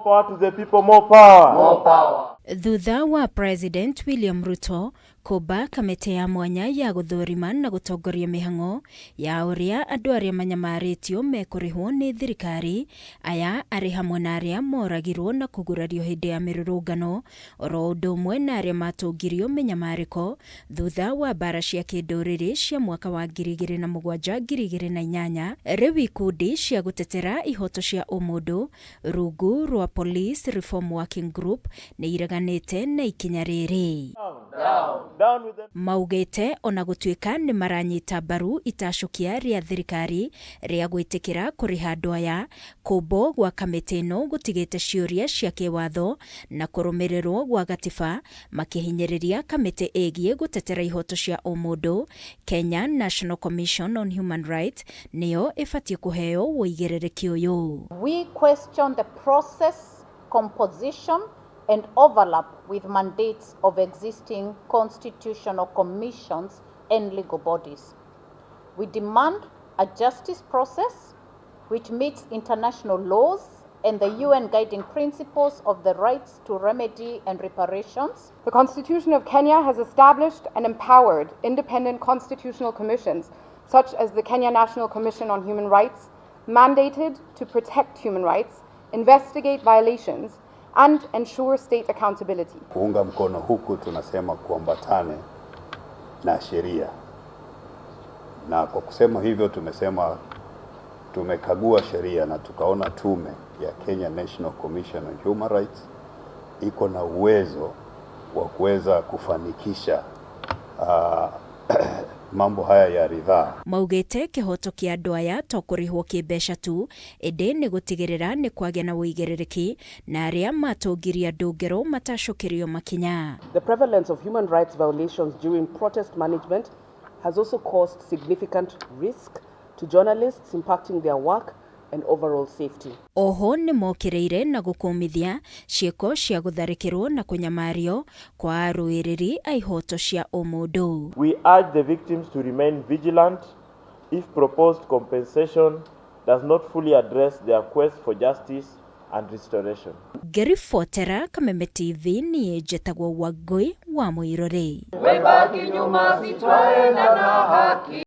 Power to the people, more power. More power. Thutha wa President William Ruto kũmba kamĩtĩ ya mwanya ya gũthũrima na gũtongoria mĩhang'o ya ũrĩa andũ arĩa manyamarĩtio mekũrĩhwo nĩ thirikari, aya arĩ hamwe na arĩa moragirwo na kũgurario hĩndĩ ya mĩrũrũngano oro ũndũ ũmwe na arĩa matũngirio mĩnyamarĩko thutha wa mbara cia kĩndũrĩrĩ cia mwaka wa 2007 2008. Rĩu ikundi cia gũtetera ihoto cia ũmũndũ rungu rwa Police Reform Working Group nĩ ireganĩte na ikinya rĩrĩ. Down with the Maugĩte ona gũtuĩka nĩ maranyita mbaru itacũkia rĩa thirikari rĩa gwĩtĩkĩra kũrĩha andũ aya, kũmbwo gwa kamĩtĩ ĩno gũtigĩte ciũria cia kĩwatho na kũrũmĩrĩrwo gwa gatiba, makĩhinyĩrĩria kamĩtĩ ĩgiĩ gũtetera ihoto cia ũmũndũ Kenya National Commission on Human Rights nĩyo ĩbatiĩ kũheo ũigĩrĩrĩki ũyũ. We question the process, composition, and overlap with mandates of existing constitutional commissions and legal bodies. We demand a justice process which meets international laws and the UN guiding principles of the rights to remedy and reparations. The Constitution of Kenya has established and empowered independent constitutional commissions, such as the Kenya National Commission on Human Rights, mandated to protect human rights, investigate violations, and ensure state accountability. Kuunga mkono huku tunasema kuambatane na sheria, na kwa kusema hivyo tumesema tumekagua sheria na tukaona tume ya Kenya National Commission on Human Rights iko na uwezo wa kuweza kufanikisha mambo haya ya ridhaa. Maugĩte kĩhoto kĩa andũ aya to kũrĩhwo kĩmbeca tu, ĩndĩ nĩ gũtigĩrĩra nĩ kwagĩa na ũigĩrĩrĩki na arĩa matũngirie andũ ngero matacũkĩrio makinya. The prevalence of human rights violations during protest management has also caused significant risk to journalists, impacting their work and overall safety. Oho nĩ mokĩrĩire na gũkũmithia ciĩko cia gũtharĩkĩrwo na kũnyamario kwa arũĩrĩri a ihoto cia ũmũndũ. We urge the victims to remain vigilant if proposed compensation does not fully address their quest for justice and restoration. Ngĩribotera Kameme TV, niĩ njĩtagwo Wangũi wa Mũirũrĩ. Webaki nyuma sitwaenda na haki.